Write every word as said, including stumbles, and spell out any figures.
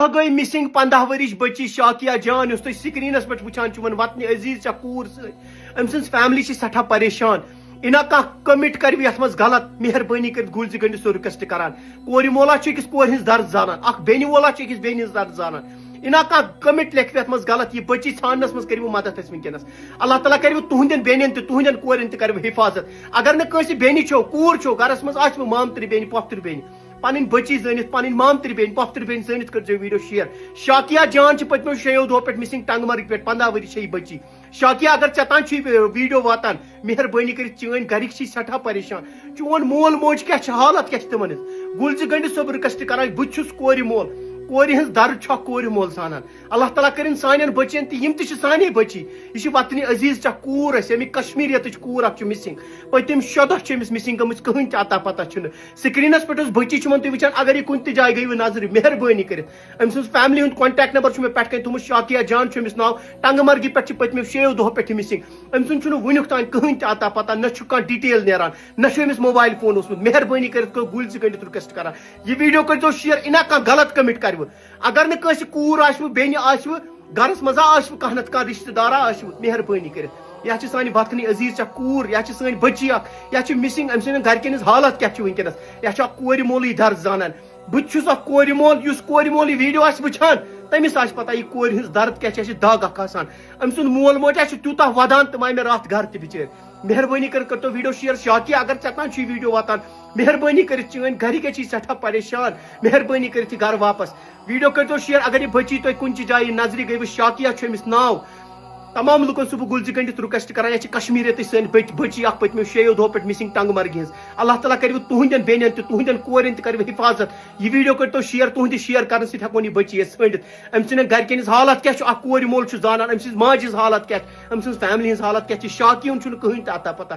سۄ گٔے مسنگ پنٛداہ ؤرِش بٔچی شاکیا جان، یُس تُہۍ سکرینس پٮ۪ٹھ وٕچھان چھِو۔ وۄنۍ وتنہِ عزیز چھےٚ کوٗر سۭتۍ، أمۍ سٕنٛز فیملی چھِ سٮ۪ٹھاہ پریشان۔ اِنا کانٛہہ کمٹ کرِ یتھ منٛز غلط، مہربٲنی کٔرِتھ گُلۍ زِ گٔنٛڈِتھ سُہ رِکویسٹ کران۔ کورِ مولا چھُ أکِس کورِ ہٕنٛز درد زانان، اکھ بیٚنہِ وولا چھُ أکِس بیٚنہِ ہٕنٛز درد زانان۔ اِنا کانٛہہ کمٹ لیکھِ یتھ منٛز غلط، یہِ بٔچی ژھانڈنس منٛز کٔرِو مدد اَسہِ وٕنکیٚنس۔ اللہ تعالیٰ کٔرِو تُہنٛدٮ۪ن بیٚنٮ۪ن تہِ، تُہنٛدٮ۪ن کورٮ۪ن تہِ کٔرِو حفاظت۔ اگر نہٕ کٲنٛسہِ بیٚنہِ چھو، کوٗر چھو، گرس منٛز آسِوٕ مامتٕرِ بیٚنہِ، پۄپھتٕرِ بیٚنہِ، پنٕنۍ بٔچی زٲنِتھ، پنٕنۍ مامتٕرِ بیٚنہِ، پۄپھتٕرِ بیٚنہِ زٲنِتھ کٔرۍزیو ویڈیو شیئر۔ شاکیا جان چھِ پٔتمیو شیٚیو دۄہو پٮ۪ٹھ مسنگ، ٹنٛگہٕ مرگہِ پٮ۪ٹھ، پنٛداہ ؤری چھےٚ یہِ بٔچی۔ شاکیا، اگر ژےٚ تام چھُے ویڈیو واتان، مہربٲنی کٔرِتھ، چٲنۍ گرِکۍ چھِ سٮ۪ٹھاہ پریشان۔ چون مول موج کیٛاہ چھِ، حالت کیٛاہ چھِ تِمن ہٕنٛز؟ گُلۍ زِ گٔنٛڈِتھ صٲب رِکویسٹ کران، بہٕ تہِ چھُس کورِ مول، کورِ ہٕنٛز درد چھُ اکھ کورِ مول زانان۔ اللہ تعالیٰ کٔرِنۍ سانٮ۪ن بٔچین تہِ، یِم تہِ چھِ سانے بٔچی۔ یہِ چھِ وطنِ عزیز چھِ اکھ کوٗر اَسہِ، ییٚمہِ کشمیٖریتٕچ کوٗر اکھ چھِ مسنگ۔ پٔتِم شےٚ دۄہ چھِ أمِس مسنگ گٔمٕژ، کٕہٕنۍ تہِ اتا پتہ چھُنہٕ۔ سکرینس پٮ۪ٹھ یۄس بٔچی چھِ یِمن تُہۍ وٕچھان، اگر یہِ کُنہِ تہِ جایہِ گٔیوٕ نظرِ، مہربٲنی کٔرِتھ أمۍ سٕنٛز فیملی ہُنٛد کانٹیکٹ نمبر چھُ مےٚ پٮ۪ٹھ کَنہِ تھوٚمُت، شاکیا جان چھُ أمِس ناو، ٹنٛگہٕ مرگہِ پٮ۪ٹھ چھِ پٔتمیو شیٚیو دۄہو پٮ۪ٹھ یہِ مسنگ۔ أمۍ سُنٛد چھُنہٕ وٕنیُک تام کٕہٕنۍ تہِ اتا پتہ، نہ چھُ کانٛہہ ڈیٹیل نیران، نہ چھُ أمِس موبایل فون اوسمُت۔ مہربٲنی کٔرِتھ کٔر گُلۍ زِ گٔنٛڈِتھ رِکویسٹ کران، یہِ ویڈیو کٔرۍزیو شیئر۔ اِنا کانٛہہ غلط کمٹ کرِوٕ، اگر نہٕ کٲنٛسہِ کوٗر آسِوٕ، بیٚنہِ آسِوٕ، گرس منٛز آسِوٕ کانٛہہ نتہٕ کانٛہہ رشتہٕ دارا آسِوٕ، مہربٲنی کٔرِتھ۔ یا چھِ سانہِ وطنہِ عزیز چھِ اکھ کوٗر، یا چھِ سٲنۍ بٔچی اکھ، یا چھِ مسنگ، أمۍ سٕنٛدٮ۪ن گرِکٮ۪ن ہٕنٛز حالت کیٛاہ چھِ وٕنکیٚنس؟ یا چھُ اکھ کورِ مولٕے درد زانان؟ بہٕ تہِ چھُس اکھ کورِ مول، یُس کورِ مول یہِ ویڈیو آسہِ وٕچھان، تٔمِس آسہِ پتہ یہِ کورِ ہٕنٛز درد کیٛاہ چھِ، اَسہِ چھِ دگ اکھ آسان۔ أمۍ سُنٛد مول موج آسہِ تیوٗتاہ ودان، تِم آیہِ مےٚ راتھ گرٕ تہِ بِچٲرۍ۔ مہربٲنی کٔرِتھ کٔرۍتو ویڈیو شیئر۔ شاکیا، اگر ژےٚ تام چھُ یہِ ویڈیو واتان، مہربٲنی کٔرِتھ، چٲنۍ گرِکۍ چھِ سٮ۪ٹھاہ پریشان، مہربٲنی کٔرِتھ یہِ گرٕ واپس۔ ویڈیو کٔرۍزیو شیئر۔ اگر یہِ بٔچی تۄہہِ کُنہِ تہِ جایہِ نظرِ گٔیوٕ، شاکیا چھُ أمِس ناو۔ تمام لُکن چھُس بہٕ گُلۍ زِ گٔنٛڈِتھ رِکویسٹ کران، یہِ چھِ کشمیٖرتٕچ سٲنۍ بٔچ-، بٔچی اکھ پٔتمیو شیٚیو دۄہو پٮ۪ٹھ مسنگ ٹنٛگہٕ مرگہِ ہٕنٛز۔ اللہ تعالیٰ کٔرِو تُہنٛدٮ۪ن بیٚنٮ۪ن تہِ، تُہنٛدٮ۪ن کورٮ۪ن تہِ کٔرِو حفاظت۔ یہِ ویڈیو کٔرۍتو شیئر، تُہنٛدِ شیئر کرنہٕ سۭتۍ ہٮ۪کون یہِ بٔچی أسۍ ژھٲنٛڈِتھ۔ أمۍ سٕنٛدٮ۪ن گرِکٮ۪ن ہٕنٛز حالت کیٛاہ چھُ، اکھ کورِ مول چھُ زانان، أمۍ سٕنٛز ماجہِ ہٕنٛز حالت کیٛاہ چھِ، أمۍ سٕنٛز فیملی ہٕنٛز حالت کیٛاہ چھِ، شاکیُن چھُنہٕ کٕہٕنۍ تہِ اتا پتہ۔